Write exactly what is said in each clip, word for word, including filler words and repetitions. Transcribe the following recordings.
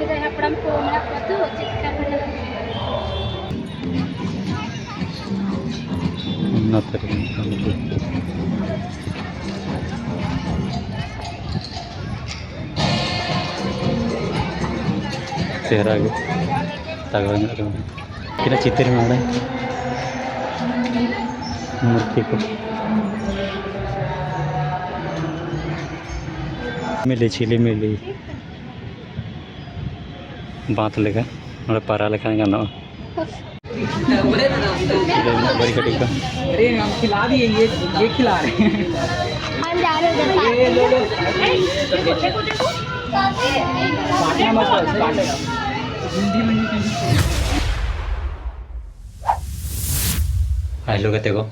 ᱦᱟᱯᱲᱟᱢ ᱠᱚ ᱢᱮᱱᱟᱜ ᱠᱚᱣᱟ ᱛᱚ, ᱪᱮᱫ ᱞᱮᱠᱟ ᱠᱚ ᱧᱮᱞᱚᱜ ᱠᱟᱱᱟ? ᱚᱱᱟᱛᱮ ᱨᱮ ᱪᱮᱦᱨᱟ ᱜᱮ, ᱛᱟᱜᱲᱟ ᱧᱚᱜ ᱨᱮ ᱢᱮᱱᱟᱜᱼᱟ᱾ ᱛᱤᱱᱟᱹᱜ ᱪᱤᱛᱟᱹᱨ ᱢᱮᱱᱟᱜᱼᱟ ᱱᱚᱰᱮ, ᱢᱩᱨᱛᱤ ᱠᱚ᱾ ᱢᱤᱞᱤ, ᱪᱷᱤᱞᱤ ᱢᱤᱞᱤ᱾ ᱵᱟᱸᱫᱷ ᱞᱮᱠᱟ, ᱱᱚᱰᱮ ᱯᱟᱭᱨᱟ ᱞᱮᱠᱷᱟᱱ ᱜᱟᱱᱚᱜᱼᱟ᱾ ᱵᱟᱹᱨᱤ ᱠᱟᱹᱴᱤᱡ ᱠᱚ᱾ अरे, हम खिला दिए, ये, ये खिला रहे हैं। हम जा रहे हैं उधर। ये लो, लो। काटना मत, काटना। हिंदी में नहीं। हेलो, ᱜᱟᱛᱮ ᱠᱚ,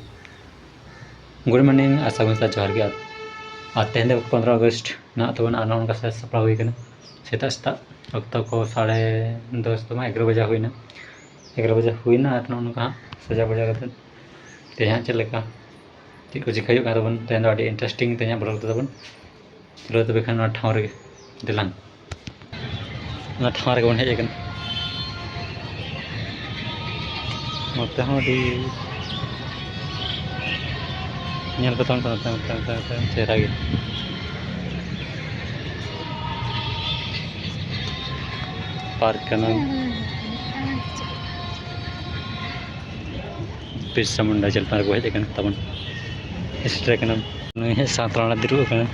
ᱜᱩᱰ ᱢᱚᱨᱱᱤᱝ, ᱟᱨ ᱥᱟᱹᱜᱩᱱ ᱥᱮᱛᱟᱜ, ᱡᱚᱦᱟᱨ ᱜᱮ᱾ ᱟᱨ, ᱟᱨ ᱛᱮᱦᱮᱧ ᱫᱚ ᱯᱚᱱᱨᱚ ᱟᱜᱚᱥᱴ ᱢᱮᱱᱟᱜ ᱛᱟᱵᱚᱱᱟ, ᱟᱨ ᱱᱚᱜᱼᱚ ᱱᱚᱝᱠᱟ ᱥᱟᱡᱟᱣ ᱥᱟᱯᱲᱟᱣ ᱦᱩᱭ ᱠᱟᱱᱟ᱾ ᱥᱮᱛᱟᱜ ᱥᱮᱛᱟᱜ ᱚᱠᱛᱚ ᱠᱚ ᱥᱟᱲᱮ ᱫᱚᱥ ᱫᱚ ᱵᱟᱝ, ᱮᱜᱟᱨᱚ ᱵᱟᱡᱟ ᱦᱩᱭᱱᱟ᱾ ᱮᱜᱟᱨᱚ ᱵᱟᱡᱟ ᱦᱩᱭᱱᱟ, ᱟᱨ ᱱᱚᱜᱼᱚ ᱱᱚᱝᱠᱟ ᱦᱟᱸᱜ ᱥᱟᱡᱟᱣ ᱵᱟᱡᱟᱣ ᱠᱟᱛᱮᱫ ᱛᱮᱦᱮᱧ ᱦᱟᱸᱜ ᱪᱮᱫ ᱞᱮᱠᱟ, ᱪᱮᱫ ᱠᱚ ᱪᱤᱠᱟᱹ ᱦᱩᱭᱩᱜ ᱠᱟᱱ ᱛᱟᱵᱚᱱ, ᱛᱮᱦᱮᱧ ᱫᱚ ᱟᱹᱰᱤ interesting ᱛᱮᱦᱮᱧᱟᱜ vlog ᱫᱚ ᱛᱟᱵᱚᱱ᱾ ᱪᱚᱞᱚ ᱛᱚᱵᱮ ᱠᱷᱟᱱ ᱱᱚᱣᱟ ᱴᱷᱟᱶ ᱨᱮᱜᱮ ᱫᱮᱞᱟᱝ᱾ ᱚᱱᱟ ᱴᱷᱟᱶ ᱨᱮᱜᱮ ᱵᱚᱱ ᱦᱮᱡ ᱟᱠᱟᱱᱟ᱾ ᱱᱚᱛᱮ ᱦᱚᱸ ᱟᱹᱰᱤ ᱧᱮᱞ ᱠᱟᱛᱮ ᱱᱚᱛᱮ, ᱱᱚᱛᱮ, ᱱᱚᱛᱮ, ᱱᱚᱛᱮ ᱪᱮᱦᱨᱟ ᱜᱮ᱾ ᱯᱟᱨᱠ ᱠᱟᱱᱟ᱾ ᱵᱤᱨᱥᱟ ᱢᱩᱱᱰᱟ ᱪᱮᱛᱟᱱ ᱨᱮᱠᱚ ᱦᱮᱡ ᱟᱠᱟᱱ ᱛᱟᱵᱚᱱ, ᱥᱮᱴᱮᱨ ᱟᱠᱟᱱᱟ᱾ ᱱᱩᱭ ᱦᱮᱡ ᱥᱟᱶᱛᱮ ᱨᱟᱱᱟ ᱫᱩᱲᱩᱵ ᱟᱠᱟᱱᱟ᱾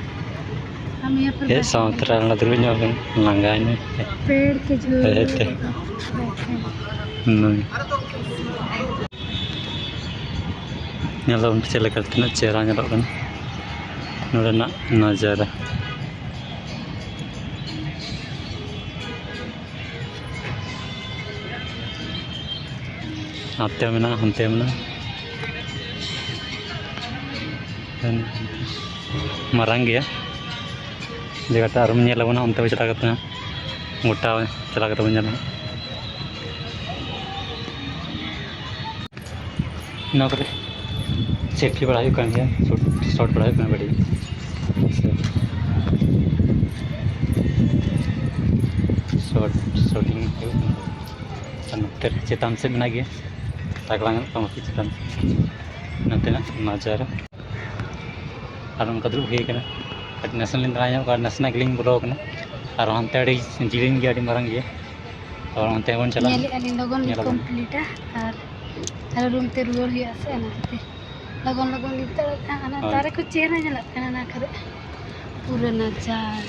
ᱦᱮᱡ ᱥᱟᱶᱛᱮ ᱨᱟᱱᱟ ᱫᱩᱲᱩᱵ ᱧᱚᱜ ᱟᱠᱟᱱᱟ, ᱞᱟᱸᱜᱟᱭᱮᱱᱟᱭ᱾ ᱯᱮᱲ ᱠᱮ ᱡᱷᱩᱞ ᱦᱮᱡ ᱛᱮ᱾ ᱱᱩᱭ᱾ ᱧᱮᱞ ᱛᱟᱵᱚᱱ ᱯᱮ ᱪᱮᱫ ᱞᱮᱠᱟ, ᱛᱤᱱᱟᱹᱜ ᱪᱮᱦᱨᱟ ᱧᱮᱞᱚᱜ ᱠᱟᱱᱟ ᱱᱚᱰᱮᱱᱟᱜ ᱱᱟᱡᱟᱨᱟ᱾ ᱦᱟᱱᱛᱮ ᱢᱮᱱᱟᱜᱼᱟ, ᱦᱟᱱᱛᱮ ᱢᱮᱱᱟᱜᱼᱟ᱾ ᱢᱟᱨᱟᱝ ᱜᱮᱭᱟ ᱡᱟᱭᱜᱟᱴᱟ, ᱟᱨᱦᱚᱸ ᱧᱮᱞ ᱟᱵᱚᱱ ᱦᱟᱸᱜ ᱚᱱᱛᱮ ᱪᱟᱞᱟᱣ ᱠᱟᱛᱮ ᱦᱟᱸᱜ, ᱜᱚᱴᱟ ᱪᱟᱞᱟᱣ ᱠᱟᱛᱮ ᱵᱚᱱ ᱧᱮᱞᱟ ᱦᱟᱸᱜ᱾ ᱱᱚᱣᱟ ᱠᱚᱨᱮ selfie ᱵᱟᱲᱟ ᱦᱩᱭᱩᱜ ᱠᱟᱱ ᱜᱮᱭᱟ, ᱥᱩᱴ ᱥᱚᱴ ᱵᱟᱲᱟ ᱦᱩᱭᱩᱜ ᱠᱟᱱᱟ ᱜᱟᱹᱰᱤ᱾ ᱥᱚᱴ ᱥᱩᱴᱤᱝ ᱦᱩᱭᱩᱜ ᱠᱟᱱᱟ᱾ ᱟᱨ ᱱᱚᱛᱮ ᱨᱮ ᱪᱮᱛᱟᱱ ᱥᱮᱫ ᱢᱮᱱᱟᱜ ᱜᱮᱭᱟ, ᱛᱟᱜᱽᱲᱟ ᱧᱮᱞᱚᱜ ᱠᱟᱱᱟ ᱪᱮᱛᱟᱱ ᱥᱮᱫ ᱱᱚᱛᱮᱱᱟᱜ ᱱᱟᱡᱟᱨᱟ᱾ ᱟᱨ ᱚᱱᱠᱟ ᱫᱩᱲᱩᱵ ᱦᱩᱭ ᱠᱟᱱᱟ᱾ ᱟᱹᱰᱤ ᱱᱟᱥᱮ ᱞᱤᱧ ᱫᱟᱬᱟ ᱧᱚᱜ ᱠᱟᱱᱟ, ᱱᱟᱥᱮᱱᱟᱜ ᱜᱮᱞᱤᱧ ᱵᱚᱞᱚ ᱠᱟᱱᱟ᱾ ᱟᱨ ᱦᱟᱱᱛᱮ ᱟᱹᱰᱤ ᱡᱤᱞᱤᱧ ᱜᱮᱭᱟ, ᱟᱹᱰᱤ ᱢᱟᱨᱟᱝ ᱜᱮᱭᱟ᱾ ᱟᱨ ᱚᱱᱛᱮ ᱵᱚᱱ ᱪᱟᱞᱟᱜᱼᱟ᱾ ᱧᱮᱞᱮᱫᱼᱟ ᱞᱤᱧ, ᱞᱚᱜᱚᱱ ᱞᱤᱧ ᱧᱮᱞ ᱟᱵᱚᱱ᱾ ᱠᱚᱢᱯᱞᱤᱴᱟ ᱟᱨ ᱟᱨᱚ ᱨᱩᱢ ᱛᱮ ᱨᱩᱣᱟᱹᱲ ᱦᱩᱭᱩᱜᱼᱟ ᱥᱮ, ᱚᱱᱟ ᱠᱷᱟᱹᱛᱤᱨ ᱞᱚᱜᱚᱱ ᱞᱚᱜᱚᱱ ᱞᱤᱧ ᱫᱟᱹᱲ ᱠᱟᱜᱼᱟ᱾ ᱚᱱᱟ ᱦᱳᱭ᱾ ᱫᱟᱨᱮ ᱠᱚ ᱪᱮᱦᱨᱟ ᱧᱮᱞᱚᱜ ᱠᱟᱱᱟ ᱚᱱᱟ ᱠᱚᱨᱮ, ᱯᱩᱨᱟᱹ ᱱᱟᱡᱟᱨ᱾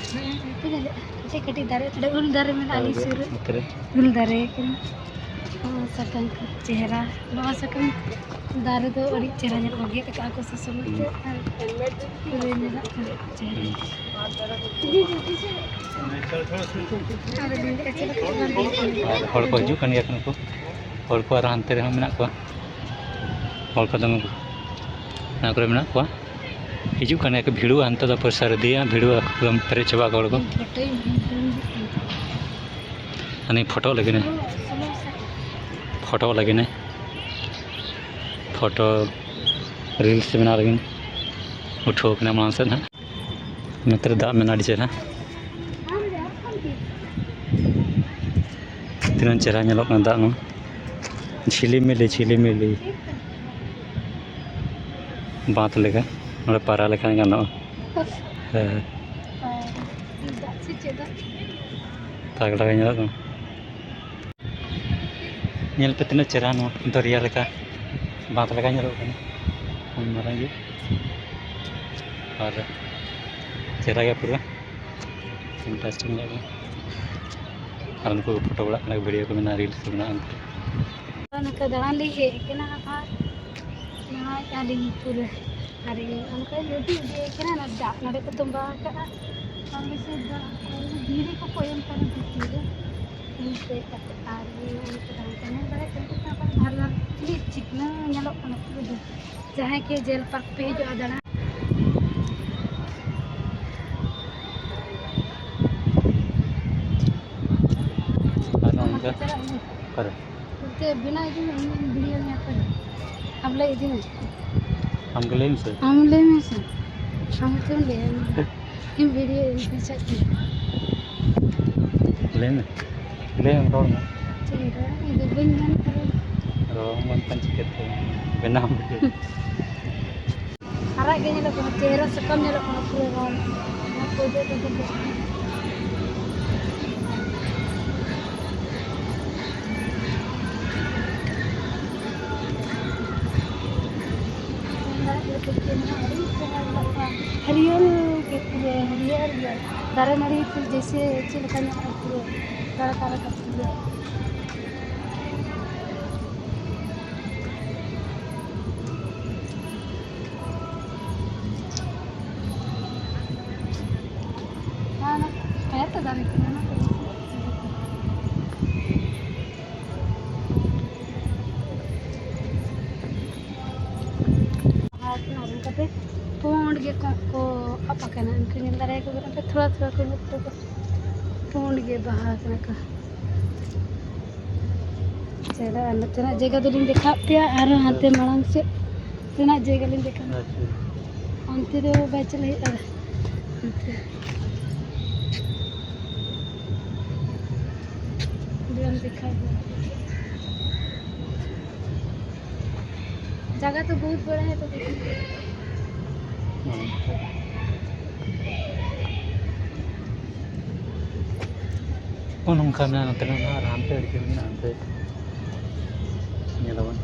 ᱯᱮ ᱧᱮᱞᱮᱫᱼᱟ? ᱠᱟᱹᱴᱤᱡ ᱠᱟᱹᱴᱤᱡ ᱫᱟᱨᱮ, ᱚᱸᱰᱮ ᱩᱞ ᱫᱟᱨᱮ ᱢᱮᱱᱟᱜᱼᱟ, ᱦᱳᱭ, ᱟᱹᱞᱤᱧ ᱥᱩᱨ ᱨᱮ᱾ ᱱᱚᱛᱮ ᱨᱮ᱾ ᱩᱞ ᱫᱟᱨᱮ ᱠᱟᱱᱟ᱾ ᱱᱚᱣᱟ ᱥᱟᱠᱟᱢ ᱠᱚ ᱪᱮᱦᱨᱟ, ᱱᱚᱣᱟ ᱥᱟᱠᱟᱢ ᱫᱟᱨᱮ ᱫᱚ ᱟᱹᱰᱤ ᱪᱮᱦᱨᱟ ᱧᱮᱞᱚᱜᱼᱟ, ᱜᱮᱫ ᱟᱠᱟᱫᱼᱟ ᱠᱚ ᱥᱚᱥᱚ ᱢᱚᱥᱚ ᱟᱨ ᱯᱩᱨᱟᱹ ᱧᱮᱞᱚᱜ ᱠᱟᱱᱟ ᱪᱮᱦᱨᱟ᱾ ᱦᱩᱸ᱾ ᱟᱨ ᱦᱚᱲ ᱠᱚ ᱦᱤᱡᱩᱜ ᱠᱟᱱ ᱜᱮᱭᱟ ᱠᱚ ᱱᱩᱠᱩ᱾ ᱦᱚᱲ ᱠᱚ ᱟᱨ ᱦᱟᱱᱛᱮ ᱨᱮᱦᱚᱸ ᱢᱮᱱᱟᱜ ᱠᱚᱣᱟ᱾ ᱦᱚᱲ ᱠᱚ ᱫᱚᱢᱮ ᱚᱱᱟ ᱠᱚᱨᱮ ᱢᱮᱱᱟᱜ ᱠᱚᱣᱟ᱾ ᱦᱤᱡᱩᱜ ᱠᱟᱱ ᱜᱮᱭᱟ ᱠᱚ, ᱵᱷᱤᱲᱚᱜᱼᱟ ᱱᱤᱛᱚᱜ ᱫᱚ ᱯᱩᱨᱟᱹ ᱥᱟᱹᱨᱫᱤᱭᱟ, ᱵᱷᱤᱲᱚᱜᱼᱟ, ᱮᱠᱫᱚᱢ ᱯᱮᱨᱮᱡ ᱪᱟᱵᱟᱜ ᱟᱠᱚ ᱦᱚᱲ ᱠᱚ᱾ ᱦᱟᱱᱮ ᱯᱷᱳᱴᱳ ᱞᱟᱹᱜᱤᱫ ᱮ, ᱯᱷᱳᱴᱳ ᱞᱟᱹᱜᱤᱫ ᱮ, ᱯᱷᱳᱴᱳ ᱨᱤᱞᱥ ᱵᱮᱱᱟᱣ ᱞᱟᱹᱜᱤᱫ ᱩᱴᱷᱟᱹᱣ ᱠᱟᱱᱟ ᱢᱟᱲᱟᱝ ᱥᱮᱫ ᱦᱟᱸᱜ᱾ ᱱᱚᱛᱮ ᱨᱮ ᱫᱟᱜ ᱢᱮᱱᱟᱜᱼᱟ ᱟᱹᱰᱤ ᱪᱮᱦᱨᱟ᱾ ᱛᱤᱱᱟᱹᱜ ᱪᱮᱦᱨᱟ ᱧᱮᱞᱚᱜ ᱠᱟᱱᱟ ᱫᱟᱜ ᱱᱚᱣᱟ᱾ ᱡᱷᱤᱞᱤᱢᱤᱞᱤ, ᱡᱷᱤᱞᱤᱢᱤᱞᱤ᱾ ᱵᱟᱸᱫᱷ ᱞᱮᱠᱟ, ᱱᱚᱰᱮ ᱯᱟᱭᱨᱟ ᱞᱮᱠᱷᱟᱱ ᱜᱟᱱᱚᱜᱼᱟ᱾ ᱦᱮᱸ᱾ ᱛᱟᱜᱲᱟ ᱜᱮ ᱧᱮᱞᱚᱜ ᱠᱟᱱᱟ᱾ ᱧᱮᱞ ᱯᱮ ᱛᱤᱱᱟᱹᱜ ᱪᱮᱦᱨᱟ ᱱᱚᱣᱟ ᱫᱚᱨᱭᱟ ᱞᱮᱠᱟ, ᱵᱟᱸᱫᱷ ᱞᱮᱠᱟ ᱧᱮᱞᱚᱜ ᱠᱟᱱᱟ᱾ ᱩᱱ ᱢᱟᱨᱟᱝ ᱜᱮ᱾ ᱟᱨ ᱪᱮᱦᱨᱟ ᱜᱮ ᱯᱩᱨᱟᱹ᱾ Interesting ᱧᱚᱜ ᱜᱮ᱾ ᱟᱨ ᱩᱱᱠᱩ ᱠᱚ ᱯᱷᱳᱴᱳ ᱵᱟᱲᱟᱜ ᱠᱟᱱᱟ, ᱵᱷᱤᱰᱤᱭᱳ ᱠᱚ ᱢᱮᱱᱟᱜᱼᱟ, ᱨᱤᱞᱥ ᱠᱚ ᱢᱮᱱᱟᱜᱼᱟ ᱩᱱᱠᱩ᱾ ᱱᱚᱝᱠᱟ ᱫᱟᱬᱟᱱ ᱞᱤᱧ ᱦᱮᱡ ᱟᱠᱟᱱᱟ ᱟᱨ ᱱᱚᱣᱟ ᱟᱹᱞᱤᱧ ᱯᱩᱨᱟᱹ ᱟᱨ ᱤᱧ ᱚᱱᱠᱟ ᱞᱩᱴᱩ ᱤᱫᱤᱭ ᱠᱟᱱᱟ, ᱚᱱᱟ ᱫᱟᱜ ᱱᱚᱰᱮ ᱠᱚ ᱛᱚᱸᱵᱟ ᱟᱠᱟᱫᱼᱟ᱾ ᱟᱨ ᱚᱸᱰᱮ ᱥᱮᱫ ᱫᱟᱜ ᱠᱚ, ᱫᱷᱤᱨᱤ ᱠᱚᱠᱚ ᱮᱢ ᱠᱟᱱᱟ ᱵᱷᱤᱛᱤᱨ ᱨᱮ᱾ ᱤᱧ ᱯᱮ ᱠᱟᱛᱮ ᱟᱨ ᱤᱧ ᱚᱱᱠᱟ ᱫᱟᱬᱟᱱ ᱠᱟᱱᱟ, ᱧᱮᱞ ᱫᱟᱲᱮᱭᱟᱜ ᱠᱟᱱᱟ ᱟᱵᱟᱨ ᱫᱷᱟᱨᱮ ᱫᱷᱟᱨᱮ ᱪᱤᱞᱤ ᱪᱤᱠᱱᱟᱹ ᱧᱮᱞᱚᱜ ᱠᱟᱱᱟ ᱯᱩᱨᱟᱹ ᱫᱚ᱾ ᱡᱟᱦᱟᱸᱭ ᱠᱤ ᱡᱮᱞ ᱯᱟᱨᱠ ᱯᱮ ᱦᱤᱡᱩᱜᱼᱟ ᱫᱟᱬᱟᱱ᱾ ᱟᱨ ᱚᱱᱠᱟ ᱚᱠᱟᱨᱮ? ᱚᱱᱛᱮ ᱵᱮᱱᱟᱣ ᱤᱫᱤ ᱢᱮ, ᱤᱧ ᱵᱷᱤᱰᱤᱭᱳ ᱧᱮᱞ ᱯᱮ᱾ ᱟᱢ ᱞᱟᱹᱭ ᱤᱫᱤ ᱢᱮ᱾ ᱟᱢ ᱜᱮ ᱞᱟᱹᱭ ᱢᱮᱥᱮ᱾ ᱟᱢ ᱞᱟᱹᱭ ᱢᱮᱥᱮ᱾ ᱟᱢ ᱪᱮᱫ ᱮᱢ ᱞᱟᱹᱭᱟ? ᱤᱧ ᱵᱷᱤᱰᱤᱭᱳ ᱤᱧ ᱯᱮᱪᱷᱟᱜ ᱠᱟᱱᱟ᱾ ᱞᱟᱹᱭ ᱢᱮ᱾ ᱞᱟᱹᱭ ᱢᱮ, ᱨᱚᱲ ᱢᱮ᱾ ᱪᱮᱫ ᱤᱧ ᱨᱚᱲᱟ? ᱤᱧ ᱫᱚ ᱵᱟᱹᱧ ᱜᱟᱱ ᱠᱟᱱᱟ᱾ ᱨᱚᱲ ᱵᱟᱝ ᱠᱷᱟᱱ ᱪᱤᱠᱟᱹᱛᱮ ᱵᱮᱱᱟᱣ ᱵᱩᱡᱷᱟᱹᱣ? ᱟᱨᱟᱜ ᱜᱮ ᱧᱮᱞᱚᱜ ᱠᱟᱱᱟ, ᱪᱮᱦᱨᱟ ᱥᱟᱠᱟᱢ ᱧᱮᱞᱚᱜ ᱠᱟᱱᱟ ᱯᱩᱨᱟᱹ ᱨᱚᱝ᱾ ᱚᱱᱟ ᱠᱚ ᱚᱡᱚᱜ ᱠᱟᱛᱮ ᱫᱚ ᱦᱟᱹᱨᱭᱟᱹᱲ ᱜᱮ ᱯᱩᱨᱟᱹ, ᱦᱟᱹᱨᱭᱟᱹᱲ ᱜᱮ᱾ ᱫᱟᱨᱮ ᱱᱟᱹᱲᱤ ᱠᱚ ᱡᱮᱭᱥᱮ ᱪᱮᱫ ᱞᱮᱠᱟ ᱧᱮᱞᱚᱜᱼᱟ ᱯᱩᱨᱟᱹ ᱫᱟᱨᱮ ᱫᱟᱨᱮ ᱛᱮ ᱯᱩᱨᱟᱹ᱾ ᱦᱮᱸ, ᱚᱱᱟ ᱠᱟᱭᱟ ᱛᱚ ᱫᱟᱨᱮ ᱠᱟᱱᱟ, ᱚᱱᱟ ᱠᱚ᱾ ᱵᱟᱦᱟ ᱠᱟᱱᱟ, ᱚᱱᱠᱟᱛᱮ ᱯᱩᱸᱰ ᱜᱮ ᱠᱚᱸᱜ ᱠᱚ ᱟᱵ ᱟᱠᱟᱱᱟ᱾ ᱩᱱᱠᱩ ᱧᱮᱞ ᱫᱟᱲᱮᱭᱟᱠᱚ ᱠᱟᱱᱟ ᱯᱮ, ᱛᱷᱚᱲᱟ ᱛᱷᱚᱲᱟ ᱠᱚ ᱧᱮᱞᱚᱜ ᱠᱟᱱᱟ, ᱯᱩᱸᱰ ᱜᱮ ᱵᱟᱦᱟ ᱠᱟᱱᱟ ᱠᱚ᱾ ᱪᱚᱞᱚ, ᱟᱨ ᱱᱚᱛᱮᱱᱟᱜ ᱡᱟᱭᱜᱟ ᱫᱚᱞᱤᱧ ᱫᱮᱠᱷᱟᱣᱟᱫ ᱯᱮᱭᱟ, ᱟᱨᱦᱚᱸ ᱦᱟᱱᱛᱮ ᱢᱟᱲᱟᱝ ᱥᱮᱫ ᱨᱮᱱᱟᱜ ᱡᱟᱭᱜᱟ ᱞᱤᱧ ᱫᱮᱠᱷᱟᱣᱟ᱾ ᱟᱪᱪᱷᱟ᱾ ᱚᱱᱛᱮ ᱫᱚ ᱵᱟᱭ ᱪᱟᱞᱟᱜ ᱦᱩᱭᱩᱜᱼᱟ᱾ ᱚᱱᱛᱮ ᱵᱟᱹᱧ ᱫᱮᱠᱷᱟᱣ ᱫᱟ᱾ ᱡᱟᱭᱜᱟ ᱛᱚ ᱵᱚᱦᱩᱛ ᱵᱚᱲᱟ ᱦᱮ, ᱛᱚ ᱫᱮᱠᱷᱮᱸᱜᱮ᱾ ᱦᱚᱸ, ᱱᱚᱝᱠᱟ ᱢᱮᱱᱟᱜᱼᱟ ᱱᱚᱛᱮ ᱨᱮ ᱦᱚᱸ, ᱟᱨ ᱦᱟᱱᱛᱮ ᱟᱹᱰᱤ ᱡᱳᱨ ᱢᱮᱱᱟᱜᱼᱟ, ᱦᱟᱱᱛᱮ ᱧᱮᱞᱟᱵᱚᱱ᱾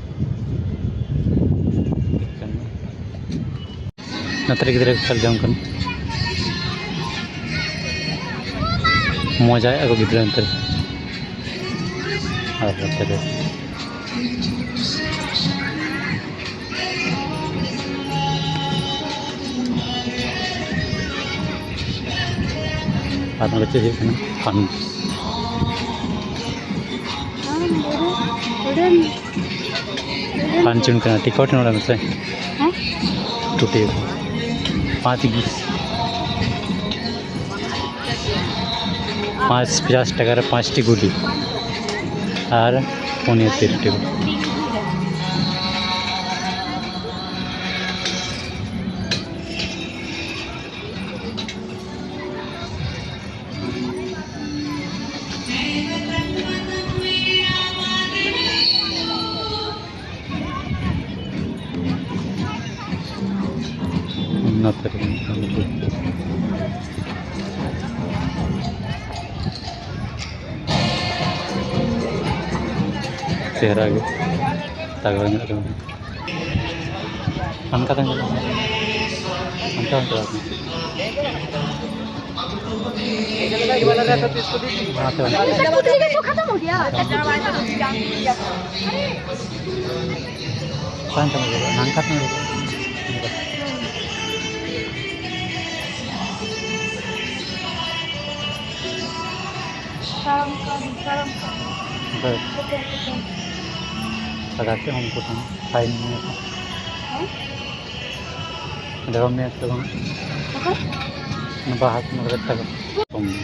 ᱱᱚᱛᱮ ᱨᱮ ᱜᱤᱫᱽᱨᱟᱹ ᱠᱚ ᱠᱷᱮᱞ ᱡᱚᱝ ᱠᱟᱱᱟ᱾ ᱢᱚᱡᱟᱭᱮᱫᱼᱟ ᱠᱚ ᱜᱤᱫᱽᱨᱟᱹ ᱱᱚᱛᱮ ᱨᱮ᱾ ᱟᱨ ᱱᱚᱛᱮ ᱨᱮ ᱟᱨ ᱱᱚᱰᱮ ᱪᱮᱫ ᱦᱩᱭᱩᱜ ᱠᱟᱱᱟ? ᱯᱷᱟᱱ᱾ ᱯᱷᱟᱱ ᱪᱩᱱ ᱠᱟᱱᱟ, ᱴᱤᱠᱚᱴ ᱱᱚᱰᱮ ᱢᱮᱥᱮ᱾ ᱦᱮᱸ? ᱴᱩᱴᱤ᱾ ᱯᱟᱸᱪ ᱜᱤ-, ᱯᱟᱸᱪ ᱯᱚᱪᱟᱥ ᱴᱟᱠᱟ ᱨᱮ ᱯᱟᱸᱪᱴᱤ ᱜᱩᱞᱤ ᱟᱨ ᱯᱩᱱᱭᱟᱹ ᱛᱤᱨ ᱴᱤ᱾ ᱪᱮᱦᱨᱟ ᱜᱮ, ᱛᱟᱜᱲᱟ ᱧᱚᱜ ᱠᱟᱱᱟ᱾ ᱚᱱᱠᱟ ᱛᱮ ᱧᱮᱞᱚᱜ ᱠᱟᱱᱟ᱾ ᱚᱱᱠᱟ ᱚᱱᱠᱟ ᱟᱨᱠᱤ᱾ ᱚᱱᱟᱛᱮ ᱵᱟᱝ᱾ ᱯᱩᱛᱞᱤ ᱠᱚ ᱠᱷᱟᱛᱚᱢ ᱦᱚ ᱜᱮᱭᱟ᱾ ᱵᱟᱝ ᱠᱟᱹᱢᱤ ᱜᱚᱫᱚᱜᱼᱟ, ᱱᱚᱝᱠᱟ ᱛᱮ ᱧᱮᱞᱚᱜᱼᱟ᱾ ᱛᱟᱲᱟᱢ ᱠᱟᱱ, ᱛᱟᱲᱟᱢ ᱠᱟᱱ᱾ ᱚᱱᱠᱟ ᱥᱟᱫᱟ ᱥᱮᱫ ᱦᱚᱸ ᱩᱱᱠᱩ ᱴᱷᱮᱱ ᱯᱷᱟᱭᱤᱱ ᱢᱮᱱᱟᱜᱼᱟ᱾ ᱦᱮᱸ? ᱚᱸᱰᱮ ᱦᱚᱸ ᱢᱮᱱᱟᱜ ᱛᱟᱵᱚᱱᱟ᱾ ᱚᱠᱟ? ᱚᱱᱟ ᱵᱟᱦᱟ ᱠᱚ ᱢᱮᱱᱟᱜ ᱛᱟᱵᱚᱱᱟ᱾ ᱠᱚᱢ ᱜᱮ᱾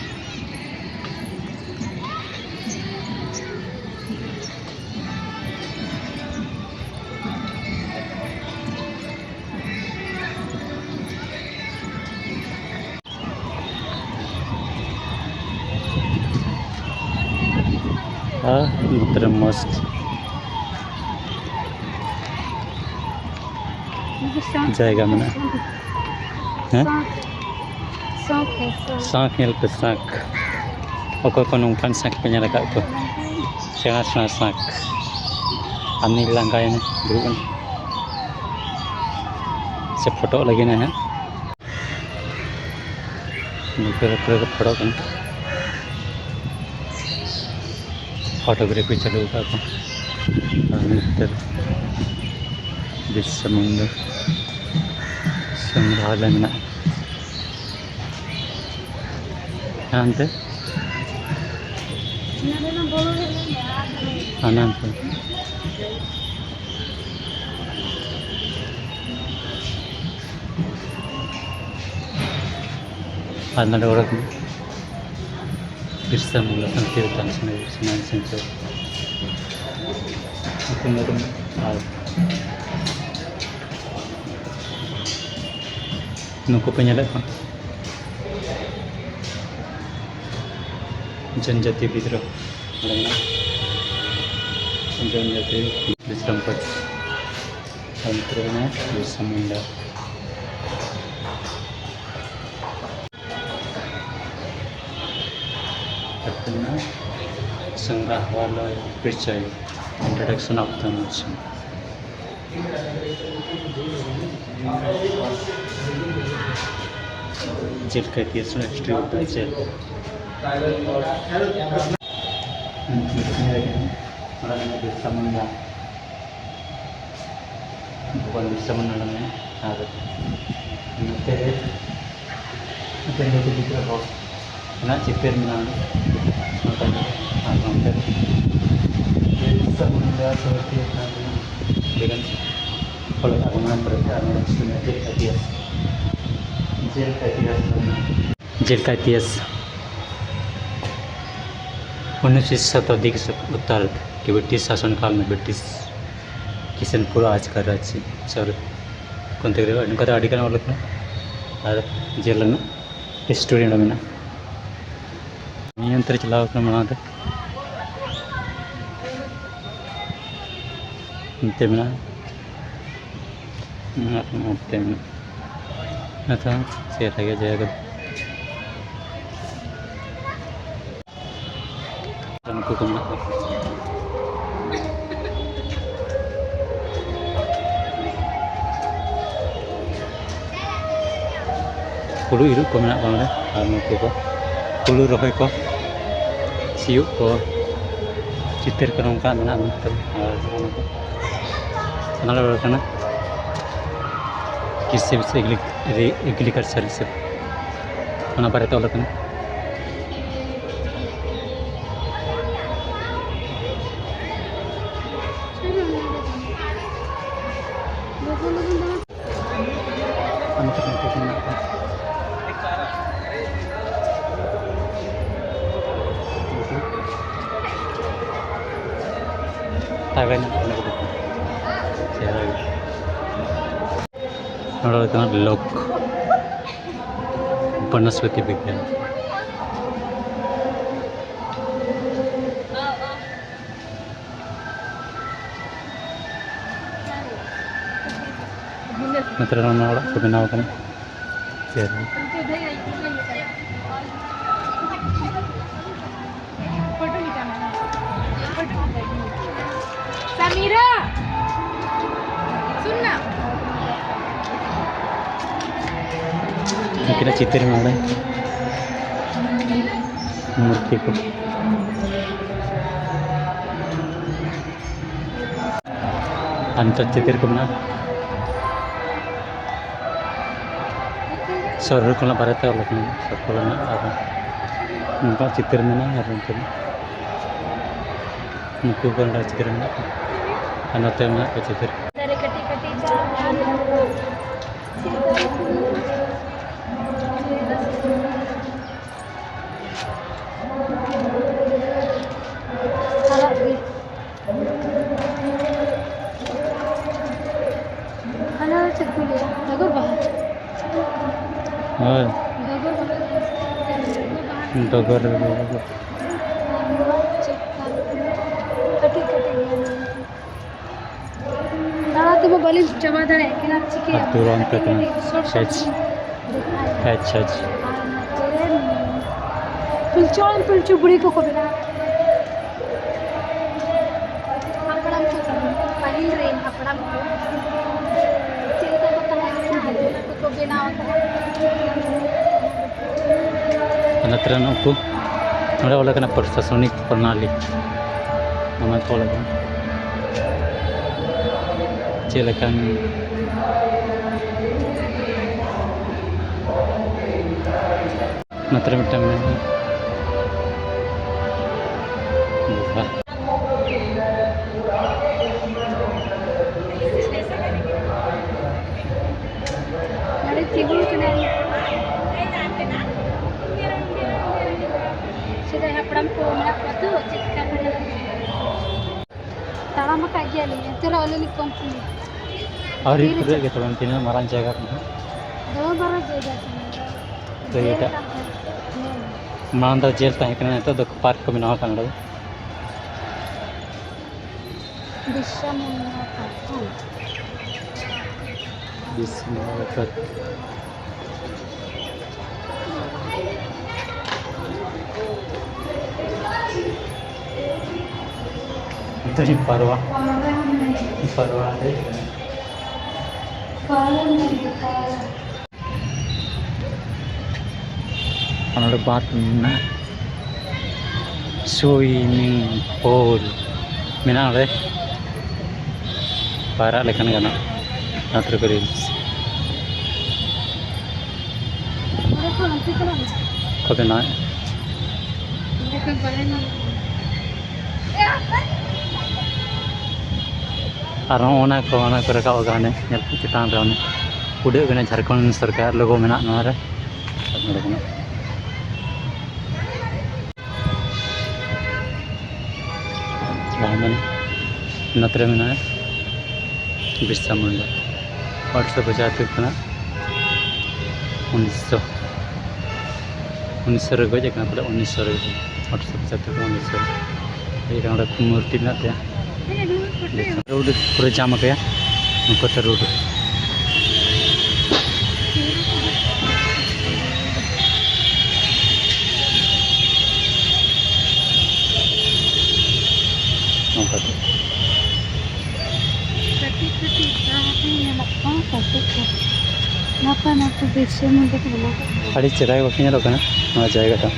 ᱟᱨ ᱱᱚᱛᱮ ᱨᱮ ᱢᱚᱥᱛ ᱡᱟᱭᱜᱟ ᱢᱮᱱᱟᱜᱼᱟ᱾ ᱦᱮᱸ? ᱥᱟᱸᱠ ᱧᱮᱞ ᱯᱮ, ᱥᱟᱸᱠ᱾ ᱚᱠᱚᱭ ᱠᱚ ᱱᱚᱝᱠᱟᱱ ᱥᱟᱸᱠ ᱯᱮ ᱧᱮᱞ ᱟᱠᱟᱫ ᱠᱚᱣᱟ? ᱥᱮᱬᱟ ᱥᱮᱬᱟ ᱥᱟᱸᱠ᱾ ᱟᱨ ᱱᱤᱛ ᱞᱟᱸᱜᱟᱭᱮᱱᱟ, ᱫᱩᱲᱩᱵ ᱮᱱᱟ᱾ ᱥᱮ ᱯᱷᱳᱴᱳᱜ ᱞᱟᱹᱜᱤᱫ ᱦᱟᱸᱜ᱾ ᱱᱚᱛᱮ ᱨᱮ ᱯᱩᱨᱟᱹ ᱠᱚ ᱯᱷᱳᱴᱳᱜ ᱠᱟᱱᱟ᱾ ᱯᱷᱳᱴᱳᱜᱨᱟᱯᱷᱤ ᱪᱟᱹᱞᱩ ᱟᱠᱟᱫ ᱠᱚ᱾ ᱟᱨ ᱱᱚᱛᱮ ᱨᱮ ᱵᱤᱨᱥᱟ ᱢᱩᱱᱰᱟ ᱥᱚᱝᱜᱨᱟᱦᱚᱞᱚᱭ ᱢᱮᱱᱟᱜᱼᱟ᱾ ᱦᱟᱱᱛᱮ ᱦᱟᱱᱟᱱᱛᱮ᱾ ᱟᱨ ᱱᱚᱰᱮ ᱚᱲᱟᱜ ᱠᱟᱱᱟ᱾ ᱵᱤᱨᱥᱟ ᱢᱩᱱᱰᱟ ᱥᱟᱱᱛᱤ ᱵᱟᱛᱷᱟᱱ ᱥᱚᱢᱟᱡᱽ ᱥᱮᱱᱪᱟᱨ᱾ ᱦᱚᱯᱚᱱ ᱢᱮᱨᱚᱢ ᱟᱨ ᱱᱩᱠᱩ ᱯᱮ ᱧᱮᱞᱮᱫ ᱠᱚᱣᱟ? ᱡᱚᱱᱡᱟᱛᱤ ᱵᱤᱫᱽᱨᱳᱦᱚ᱾ ᱚᱸᱰᱮ ᱢᱮᱱᱟᱜᱼᱟ᱾ ᱡᱚᱱᱡᱟᱛᱤ ᱵᱤᱥᱨᱟᱢ ᱯᱟᱴ᱾ ᱚᱱᱛᱮ ᱨᱮ ᱢᱮᱱᱟᱭᱟ ᱵᱤᱨᱥᱟ ᱢᱩᱱᱰᱟ᱾ ᱚᱱᱛᱮ ᱢᱮᱱᱟᱜᱼᱟ ᱥᱚᱝᱜᱨᱟᱦᱚᱞᱚᱭ ᱯᱚᱨᱤᱪᱚᱭ᱾ Introduction of the museum. Jail ᱠᱟ ᱤᱛᱤᱦᱟᱥ ᱨᱮᱱᱟᱜ history of the jail. ᱚᱱᱟ ᱨᱮᱱᱟᱜ ᱵᱤᱨᱥᱟ ᱢᱩᱱᱰᱟ, ᱵᱷᱚᱜᱚᱵᱟᱱ ᱵᱤᱨᱥᱟ ᱢᱩᱱᱰᱟ ᱢᱮᱱᱟᱭᱟ᱾ ᱟᱨ ᱱᱚᱛᱮ ᱨᱮ ᱢᱤᱫᱴᱮᱱ ᱞᱟᱹᱴᱩ ᱜᱤᱫᱽᱨᱟᱹ ᱦᱚᱲ ᱨᱮᱱᱟᱜ ᱪᱤᱛᱟᱹᱨ ᱢᱮᱱᱟᱜᱼᱟ ᱚᱸᱰᱮ᱾ ᱱᱚᱝᱠᱟ ᱜᱮ᱾ ᱟᱨ ᱱᱚᱛᱮ ᱨᱮ ᱵᱤᱨᱥᱟ ᱢᱩᱱᱰᱟ ᱥᱚᱢᱤᱛᱤ ᱟᱹᱰᱤᱜᱟᱱ ᱦᱚᱲ ᱟᱜᱚᱢᱚᱱ ᱯᱚᱨᱮᱛᱮ ᱟᱨ ᱱᱚᱰᱮ ᱡᱮᱞ ᱠᱟ ᱤᱛᱤᱦᱟᱥ, ᱡᱮᱞ ᱠᱟ ᱤᱛᱤᱦᱟᱥ ᱫᱚ ᱢᱮᱱᱟᱜᱼᱟ᱾ ᱡᱮᱞ ᱠᱟ ᱤᱛᱤᱦᱟᱥ ᱩᱱᱤᱥ ᱥᱚᱛᱟᱵᱫᱤ ᱠᱮ ᱩᱛᱛᱟᱨ ᱠᱮ ᱵᱨᱤᱴᱤᱥ ᱥᱟᱥᱚᱱ ᱠᱟᱞ ᱢᱮ ᱵᱨᱤᱴᱤᱥ ᱠᱤᱥᱟᱱᱯᱩᱨ ᱟᱡᱽ ᱠᱟ ᱨᱟᱸᱪᱤ ᱥᱚᱦᱚᱨ ᱠᱚᱱᱛᱮ ᱜᱮ ᱱᱚᱝᱠᱟ ᱫᱚ ᱟᱹᱰᱤ ᱜᱟᱱ ᱚᱞ ᱟᱠᱟᱱᱟ᱾ ᱟᱨ ᱡᱮᱞ ᱨᱮᱱᱟᱜ history ᱚᱸᱰᱮ ᱢᱮᱱᱟᱜᱼᱟ᱾ ᱱᱤᱭᱟᱹ ᱚᱱᱛᱮ ᱨᱮ ᱪᱟᱞᱟᱣ ᱠᱟᱱᱟ ᱢᱟᱲᱟᱝ ᱨᱮ᱾ ᱱᱚᱛᱮ ᱢᱮᱱᱟᱜᱼᱟ᱾ ᱟᱨ ᱱᱚᱛᱮ ᱢᱮᱱᱟᱜᱼᱟ᱾ ᱟᱪᱪᱷᱟ, ᱪᱮᱫ ᱞᱟᱹᱜᱤᱫ ᱡᱟᱭᱜᱟ ᱫᱚ? ᱱᱩᱠᱩ ᱠᱚ ᱢᱮᱱᱟᱜ ᱠᱚᱣᱟ᱾ ᱦᱩᱲᱩ ᱤᱨᱚᱜ ᱠᱚ ᱢᱮᱱᱟᱜ ᱠᱚᱣᱟ ᱱᱚᱰᱮ, ᱟᱨ ᱱᱩᱠᱩ ᱠᱚ ᱦᱩᱲᱩ ᱨᱚᱦᱚᱭ ᱠᱚ, ᱥᱤᱭᱳᱜ ᱠᱚ, ᱪᱤᱛᱟᱹᱨ ᱠᱚ ᱱᱚᱝᱠᱟ ᱢᱮᱱᱟᱜᱼᱟ᱾ ᱟᱨ ᱚᱱᱟ ᱠᱚ ᱥᱟᱱᱟᱢ ᱠᱟᱱᱟ ᱠᱨᱤᱥᱤ ᱵᱤᱥᱚᱭ ᱮᱜᱽᱨᱤ-, ᱮᱜᱽᱨᱤᱠᱟᱞᱪᱟᱨ ᱦᱤᱥᱟᱹᱵ ᱚᱱᱟ ᱵᱟᱨᱮᱛᱮ ᱚᱞ ᱟᱠᱟᱱᱟ᱾ ᱛᱟᱵᱮᱱ ᱚᱱᱟ ᱠᱚᱫᱚ ᱪᱮᱦᱨᱟ ᱜᱮ᱾ ᱱᱚᱰᱮ ᱦᱩᱭᱩᱜ ᱠᱟᱱᱟ ᱞᱳᱠ ᱵᱚᱱᱚᱥᱯᱚᱛᱤ ᱵᱤᱜᱽᱜᱟᱱ᱾ ᱱᱚᱛᱮ ᱨᱮ ᱚᱱᱟ ᱚᱲᱟᱜ ᱠᱚ ᱵᱮᱱᱟᱣ ᱠᱟᱱᱟ᱾ ᱪᱮᱦᱨᱟ᱾ ᱪᱤᱛᱟᱹᱨ ᱢᱮᱱᱟᱜᱼᱟ ᱱᱚᱰᱮ᱾ ᱢᱩᱨᱛᱤ ᱠᱚ᱾ ᱟᱨ ᱱᱤᱛᱚᱜ ᱪᱤᱛᱟᱹᱨ ᱠᱚ ᱢᱮᱱᱟᱜᱼᱟ᱾ ᱥᱚᱨᱦᱚ ᱠᱷᱚᱱᱟᱜ ᱵᱟᱨᱦᱮ ᱛᱮ ᱚᱞ ᱟᱠᱟᱱᱟ, ᱥᱚᱨᱦᱚ ᱨᱮᱱᱟᱜ ᱟᱨ ᱱᱚᱝᱠᱟ ᱪᱤᱛᱟᱹᱨ ᱢᱮᱱᱟᱜᱼᱟ᱾ ᱟᱨ ᱱᱚᱛᱮ ᱱᱩᱠᱩ ᱠᱚ ᱱᱚᱰᱮ ᱪᱤᱛᱟᱹᱨ ᱢᱮᱱᱟᱜ ᱠᱚᱣᱟ᱾ ᱟᱨ ᱱᱚᱛᱮ ᱢᱮᱱᱟᱜ ᱠᱚᱣᱟ ᱪᱤᱛᱟᱹᱨ᱾ ᱫᱟᱨᱮ ᱠᱟᱹᱴᱤᱡ ᱠᱟᱹᱴᱤᱡ ᱪᱟᱨᱟ ᱢᱮᱱᱟᱜᱼᱟ᱾ ᱟᱨᱟᱜ ᱜᱮ᱾ ᱦᱟᱱᱟ ᱪᱮᱫ ᱠᱚ ᱞᱟᱹᱭᱟ? ᱰᱚᱜᱚᱨ ᱵᱟᱦᱟ᱾ ᱦᱳᱭ᱾ ᱰᱚᱜᱚᱨ ᱵᱟᱦᱟ᱾ ᱰᱚᱜᱚᱨ ᱵᱟᱦᱟ᱾ ᱰᱚᱜᱚᱨ ᱨᱮ ᱰᱚᱜᱚᱨ᱾ ᱟᱨ ᱱᱚᱣᱟ ᱪᱮᱫ ᱠᱟᱱ? ᱠᱟᱹᱴᱤᱡ ᱠᱟᱹᱴᱤᱡ ᱜᱮᱭᱟ ᱱᱚᱣᱟ᱾ ᱫᱟᱬᱟ ᱛᱮᱢᱟ ᱵᱟᱹᱞᱤᱧ ᱪᱟᱵᱟ ᱫᱟᱲᱮᱭᱟᱜ ᱠᱟᱱᱟ, ᱪᱤᱠᱟᱹᱭᱟ? ᱟᱹᱛᱩ ᱨᱚᱝ ᱛᱮ ᱠᱟᱹᱴᱤᱡ ᱠᱟᱱᱟ᱾ ᱠᱟᱹᱴᱤᱡ short short ᱦᱮᱡ᱾ ᱫᱮᱠᱷᱟᱣᱮᱫ᱾ ᱦᱮᱡ, ᱦᱮᱡ᱾ ᱟᱨ ᱱᱚᱛᱮ ᱨᱮ ᱯᱤᱞᱪᱩ ᱦᱟᱲᱟᱢ ᱯᱤᱞᱪᱩ ᱵᱩᱲᱦᱤ ᱠᱚᱠᱚ ᱵᱮᱱᱟᱣ᱾ ᱦᱟᱯᱲᱟᱢ ᱠᱚ, ᱯᱟᱹᱦᱤᱞ ᱨᱮᱱ ᱦᱟᱯᱲᱟᱢ ᱠᱚ ᱪᱮᱫ ᱞᱮᱠᱟ ᱠᱚ ᱛᱟᱦᱮᱸ ᱞᱮᱱᱟ, ᱟᱫᱚ ᱚᱱᱟ ᱠᱚᱠᱚ ᱵᱮᱱᱟᱣ ᱟᱠᱟᱫᱟ᱾ ᱦᱚᱱᱚᱛ ᱨᱮᱱ ᱩᱱᱠᱩ ᱱᱚᱰᱮ ᱚᱞ ᱟᱠᱟᱱᱟ ᱯᱨᱚᱥᱟᱥᱚᱱᱤᱠ ᱯᱨᱚᱱᱟᱞᱤ, ᱚᱱᱟ ᱠᱚ ᱚᱞ ᱟᱠᱟᱱᱟ ᱪᱮᱫ ᱞᱮᱠᱟᱱ᱾ ᱱᱚᱛᱮ ᱨᱮ ᱢᱤᱫᱴᱟᱝ ᱢᱮᱱᱟᱜᱼᱟ᱾ ᱱᱚᱰᱮ ᱛᱤᱸᱜᱩ ᱠᱟᱱᱟᱭ᱾ ᱥᱮᱫᱟᱭ ᱦᱟᱯᱲᱟᱢ ᱠᱚ ᱢᱮᱱᱟᱜ ᱠᱚᱣᱟ ᱛᱚ, ᱪᱮᱫ ᱞᱮᱠᱟ ᱠᱚ ᱧᱮᱞᱚᱜ ᱠᱟᱱᱟ? ᱛᱟᱲᱟᱢ ᱟᱠᱟᱫ ᱜᱮᱭᱟᱞᱤᱧ, ᱮᱱᱛᱮ ᱨᱮᱦᱚᱸ ᱟᱹᱞᱤᱧ ᱞᱤᱧ ᱠᱚᱢ ᱠᱟᱱᱟ᱾ ᱟᱹᱣᱨᱤ ᱛᱤᱨᱮ ᱯᱩᱨᱟᱹᱜ ᱪᱮᱫ? ᱜᱮ ᱛᱟᱵᱚᱱ, ᱛᱤᱱᱟᱹᱜ ᱢᱟᱨᱟᱝ ᱡᱟᱭᱜᱟ ᱠᱟᱱᱟ᱾ ᱫᱚᱢᱮ ᱢᱟᱨᱟᱝ ᱡᱟᱭᱜᱟ ᱠᱟᱱᱟ᱾ ᱛᱚ ᱡᱮᱞ ᱮᱴᱟᱜ ᱠᱟᱱ ᱛᱟᱦᱮᱸᱫ᱾ ᱦᱮᱸ᱾ ᱢᱟᱲᱟᱝ ᱫᱚ ᱡᱮᱞ ᱛᱟᱦᱮᱸ ᱠᱟᱱᱟ, ᱱᱤᱛᱚᱜ ᱫᱚ ᱯᱟᱨᱠ ᱠᱚ ᱵᱮᱱᱟᱣ ᱟᱠᱟᱱᱟ ᱱᱚᱰᱮ ᱫᱚ᱾ ᱵᱤᱨᱥᱟ ᱢᱩᱱᱰᱟ ᱯᱟᱨᱠ, ᱦᱮᱸ᱾ ᱵᱤᱨᱥᱟ ᱢᱩᱱᱰᱟ ᱯᱟᱨᱠ᱾ ᱱᱤᱛᱚᱜ ᱤᱧ ᱯᱟᱨᱣᱟ, ᱯᱟᱨᱣᱟ ᱦᱟᱸᱰᱮ᱾ ᱯᱟᱨᱣᱟ ᱢᱮᱱᱟᱜᱼᱟ᱾ ᱱᱚᱰᱮ ᱵᱟᱸᱫᱽ ᱢᱮᱱᱟᱜᱼᱟ, swimming pool ᱢᱮᱱᱟᱜᱼᱟ ᱱᱚᱰᱮ, ᱯᱟᱭᱨᱟᱜ ᱞᱮᱠᱟᱱ ᱜᱟᱱᱚᱜ ᱱᱚᱛᱮ ᱨᱮ ᱨᱤᱞᱥ ᱠᱚ ᱵᱮᱱᱟᱣᱮᱫ᱾ ᱟᱨ ᱦᱚᱸ ᱚᱱᱟ ᱠᱚ, ᱚᱱᱟ ᱠᱚ ᱨᱟᱠᱟᱵ ᱟᱠᱟᱱᱟ, ᱧᱮᱞ ᱯᱮ ᱪᱮᱛᱟᱱ ᱨᱮ ᱚᱱᱮ ᱩᱰᱟᱹᱜ ᱠᱟᱱᱟ ᱡᱷᱟᱲᱠᱷᱚᱸᱰ ᱥᱚᱨᱠᱟᱨ ᱞᱳᱜᱳ ᱢᱮᱱᱟᱜ ᱱᱚᱣᱟ ᱨᱮ᱾ ᱱᱚᱰᱮ ᱠᱷᱚᱱᱟᱜ ᱵᱟᱝ ᱢᱟᱱᱮ ᱱᱚᱛᱮ ᱨᱮ ᱢᱮᱱᱟᱜᱼᱟ ᱵᱤᱨᱥᱟ ᱢᱩᱱᱰᱟ, ᱟᱴᱷᱨᱚᱥᱚ ᱯᱚᱸᱪᱟᱛᱛᱳᱨ ᱠᱷᱚᱱᱟᱜ ᱩᱱᱤᱥᱥᱚ, ᱩᱱᱤᱥᱥᱚ ᱨᱮ ᱜᱚᱡ ᱟᱠᱟᱱᱟ ᱯᱟᱞᱮ, ᱩᱱᱤᱥᱥᱚ ᱨᱮ, ᱟᱴᱷᱨᱚᱥᱚ ᱯᱚᱸᱪᱟᱛᱛᱳᱨ ᱠᱷᱚᱱᱟᱜ ᱩᱱᱤᱥᱥᱚ ᱨᱮ ᱜᱚᱡ ᱟᱠᱟᱱᱟ᱾ ᱚᱸᱰᱮ ᱢᱩᱨᱛᱤ ᱢᱮᱱᱟᱜ ᱛᱟᱭᱟ᱾ ᱨᱳᱰ ᱯᱩᱨᱟᱹ ᱡᱟᱢ ᱟᱠᱟᱭᱟ ᱱᱚᱝᱠᱟᱛᱮ ᱨᱳᱰ᱾ ᱱᱚᱝᱠᱟᱛᱮ᱾ ᱠᱟᱹᱴᱤᱡ ᱠᱟᱹᱴᱤᱡ ᱡᱟᱦᱟᱸ ᱠᱚ ᱧᱮᱞᱚᱜ ᱠᱟᱱᱟ, ᱠᱟᱹᱴᱤᱡ ᱠᱟᱹᱴᱤᱡ ᱱᱟᱯᱟᱭ ᱱᱟᱯᱟᱭ ᱵᱤᱨᱥᱟ ᱢᱩᱱᱰᱟ ᱠᱚ ᱵᱮᱱᱟᱣ ᱠᱟᱜ ᱠᱚᱣᱟ᱾ ᱟᱹᱰᱤ ᱪᱮᱦᱨᱟ ᱜᱮ ᱵᱟᱠᱚ ᱧᱮᱞᱚᱜ ᱠᱟᱱᱟ ᱱᱚᱣᱟ ᱡᱟᱭᱜᱟ ᱫᱚ᱾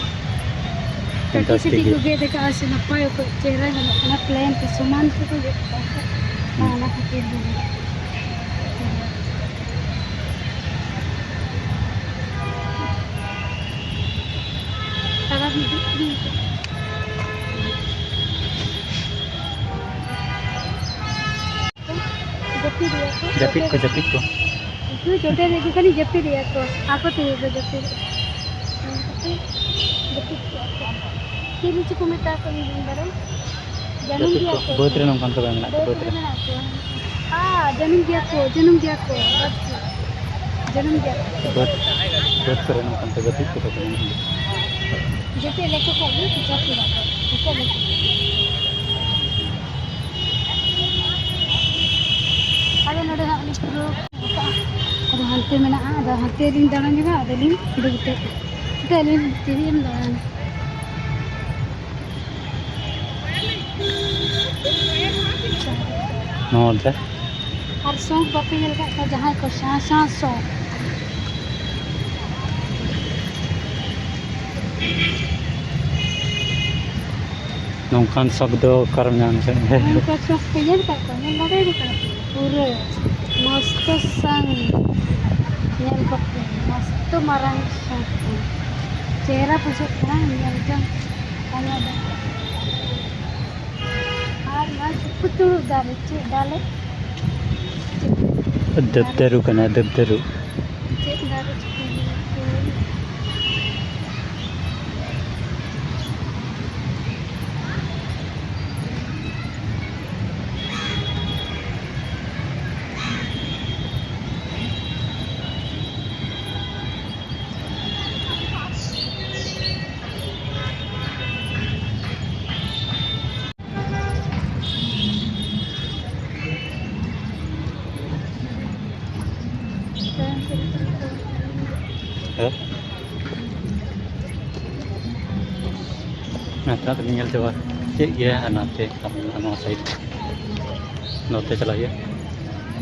ᱠᱟᱹᱴᱤᱡ ᱯᱷᱮᱱᱴᱟᱥᱴᱤᱠ ᱠᱟᱹᱴᱤᱡ ᱜᱮ᱾ ᱠᱚ ᱜᱮᱫ ᱟᱠᱟᱫᱼᱟ ᱥᱮ ᱱᱟᱯᱟᱭ ᱚᱠᱚᱡ ᱪᱮᱦᱨᱟ ᱧᱮᱞᱚᱜ ᱠᱟᱱᱟ, ᱯᱞᱮᱱ ᱛᱮ ᱥᱚᱢᱟᱱ ᱛᱮᱠᱚ ᱜᱮᱫ ᱟᱠᱟᱫᱼᱟ᱾ ᱦᱩᱸ᱾ ᱚᱱᱟ ᱠᱷᱟᱹᱛᱤᱨ ᱜᱮ᱾ ᱛᱟᱲᱟᱢ ᱤᱫᱤᱜ ᱠᱟᱹᱱᱟᱹᱧ᱾ ᱡᱟᱹᱯᱤᱫ ᱮᱭᱟ ᱠᱚ᱾ ᱡᱟᱹᱯᱤᱫ ᱠᱚ, ᱡᱟᱹᱯᱤᱫ ᱠᱚ᱾ ᱩᱱᱠᱩ ᱪᱚᱴᱮ ᱨᱮ ᱠᱚ ᱠᱷᱟᱹᱞᱤ ᱡᱟᱹᱯᱤᱫ ᱮᱭᱟ ᱠᱚ᱾ ᱟᱠᱚ ᱛᱮᱜᱮ ᱠᱚ ᱡᱟᱹᱯᱤᱫ᱾ ᱡᱟᱹᱯᱤᱫ ᱠᱚᱣᱟ ᱠᱚ᱾ ᱪᱤᱞᱤ ᱪᱚᱠᱚ ᱢᱮᱛᱟ ᱠᱚᱣᱟ, ᱤᱧ ᱵᱟᱹᱧ ᱵᱟᱲᱟᱭᱟ᱾ ᱡᱟᱹᱱᱩᱢ ᱡᱟᱹᱯᱤᱫ ᱜᱮᱭᱟ ᱠᱚ, ᱠᱚ᱾ ᱵᱟᱹᱫᱽ ᱨᱮ ᱱᱚᱝᱠᱟᱱ ᱠᱚ ᱢᱮᱱᱟᱜ ᱠᱚᱣᱟ, ᱵᱟᱹᱫᱽ ᱵᱟᱹᱫᱽ ᱨᱮ ᱨᱮ᱾ ᱢᱮᱱᱟᱜ ᱠᱚᱣᱟ᱾ ᱦᱮᱸ, ᱡᱟᱹᱱᱩᱢ ᱜᱮᱭᱟ ᱠᱚ, ᱡᱟᱹᱱᱩᱢ ᱜᱮᱭᱟ ᱠᱚ, ᱵᱟᱹᱫᱽ ᱨᱮ᱾ ᱡᱟᱹᱱᱩᱢ ᱜᱮᱭᱟ ᱠᱚ᱾ ᱵᱟᱹᱫᱽ, ᱵᱟᱹᱫᱽ ᱠᱚᱨᱮ ᱱᱚᱝᱠᱟᱱ ᱠᱚ ᱡᱟᱹᱯᱤᱫ ᱠᱚᱫᱚ ᱠᱚ ᱢᱮᱱᱟᱜ ᱜᱮᱭᱟ᱾ ᱡᱟᱹᱯᱤᱫ ᱞᱮᱠᱚ ᱠᱷᱟᱡ ᱜᱮ ᱴᱤᱪᱟᱨ ᱠᱚ ᱨᱟᱜᱟ᱾ ᱡᱟᱹᱯᱤᱫ ᱞᱮᱠᱚ᱾ ᱟᱫᱚ ᱱᱚᱰᱮ ᱦᱟᱸᱜ ᱩᱱᱤ ᱯᱩᱨᱟᱹ ᱟᱫᱚ ᱦᱟᱱᱛᱮ ᱢᱮᱱᱟᱜᱼᱟ, ᱟᱫᱚ ᱦᱟᱱᱛᱮ ᱞᱤᱧ ᱫᱟᱬᱟ ᱧᱚᱜᱟ, ᱟᱫᱚ ᱞᱤᱧ ᱩᱰᱩᱠ ᱠᱟᱛᱮ᱾ ᱪᱤᱠᱟᱹ ᱟᱹᱞᱤᱧ ᱛᱤᱨᱤ ᱮᱢ ᱫᱟᱬᱟᱱᱟ᱾ ᱱᱚᱣᱟ ᱚᱱᱛᱮ᱾ ᱟᱨ ᱥᱚᱸᱠ ᱵᱟᱯᱮ ᱧᱮᱞ ᱠᱟᱜ ᱠᱚᱣᱟ, ᱡᱟᱦᱟᱸᱭ ᱠᱚ ᱥᱟᱸ ᱥᱟᱸ ᱥᱚᱸᱠ᱾ ᱱᱚᱝᱠᱟᱱ ᱥᱚᱠ ᱫᱚ ᱚᱠᱟᱨᱮᱢ ᱧᱟᱢ ᱠᱮᱫ? ᱱᱚᱝᱠᱟᱱ ᱥᱚᱠ ᱯᱮ ᱧᱮᱞ ᱠᱟᱜ ᱠᱚᱣᱟ? ᱧᱮᱞ ᱫᱟᱲᱮᱭᱟᱠᱚ ᱠᱟᱱᱟ ᱯᱮ? ᱯᱩᱨᱟᱹ ᱢᱚᱥᱛᱚ ᱥᱟᱝ ᱧᱮᱞ ᱠᱚᱯᱮ, ᱢᱚᱥᱛᱚ ᱢᱟᱨᱟᱝ ᱥᱚᱠ ᱠᱟᱱᱟ᱾ ᱪᱮᱦᱨᱟ ᱵᱩᱡᱷᱟᱹᱜ ᱠᱟᱱᱟ ᱧᱮᱞ ᱡᱚᱝ᱾ ᱟᱭᱢᱟ ᱰᱷᱮᱨ᱾ ᱟᱨ ᱱᱚᱣᱟ ᱪᱩᱠᱩ ᱪᱩᱲᱩ ᱫᱟᱨᱮ, ᱪᱮᱫ ᱫᱟᱨᱮ? ᱫᱮᱵᱫᱟᱹᱨᱩ ᱠᱟᱱᱟ, ᱫᱮᱵᱫᱟᱹᱨᱩ᱾ ᱪᱮᱫ ᱫᱟᱨᱮ ᱪᱩᱠᱩ ᱪᱩᱲᱩ? ᱦᱮᱸ? ᱱᱚᱛᱮ ᱫᱚ ᱧᱮᱞ ᱪᱟᱵᱟ ᱠᱮᱫ ᱜᱮᱭᱟ, ᱟᱨ ᱱᱚᱛᱮ ᱱᱚᱣᱟ ᱥᱟᱭᱤᱰ ᱱᱚᱛᱮ ᱪᱟᱞᱟᱜ ᱦᱩᱭᱩᱜᱼᱟ᱾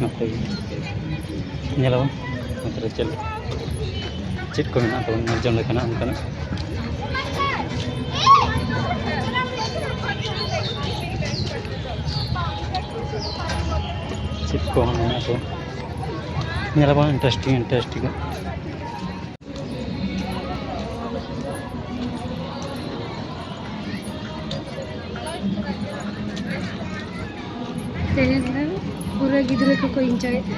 ᱱᱚᱛᱮ ᱜᱮ ᱧᱮᱞᱟᱵᱚᱱ ᱱᱚᱛᱮ ᱨᱮ ᱪᱮᱫ, ᱪᱮᱫ ᱠᱚ ᱢᱮᱱᱟᱜ ᱛᱟᱵᱚᱱ ᱧᱮᱞ ᱡᱚᱝ ᱞᱮᱠᱟᱱᱟᱜ ᱚᱱᱠᱟᱱᱟᱜ᱾ ᱪᱮᱫ ᱠᱚ ᱢᱮᱱᱟᱜ ᱛᱟᱵᱚᱱ ᱧᱮᱞᱟᱵᱚᱱ, interesting interesting᱾ ᱛᱮᱦᱮᱧ ᱫᱚ ᱯᱩᱨᱟᱹ ᱜᱤᱫᱽᱨᱟᱹ ᱠᱚᱠᱚ enjoy ᱮᱫᱟ᱾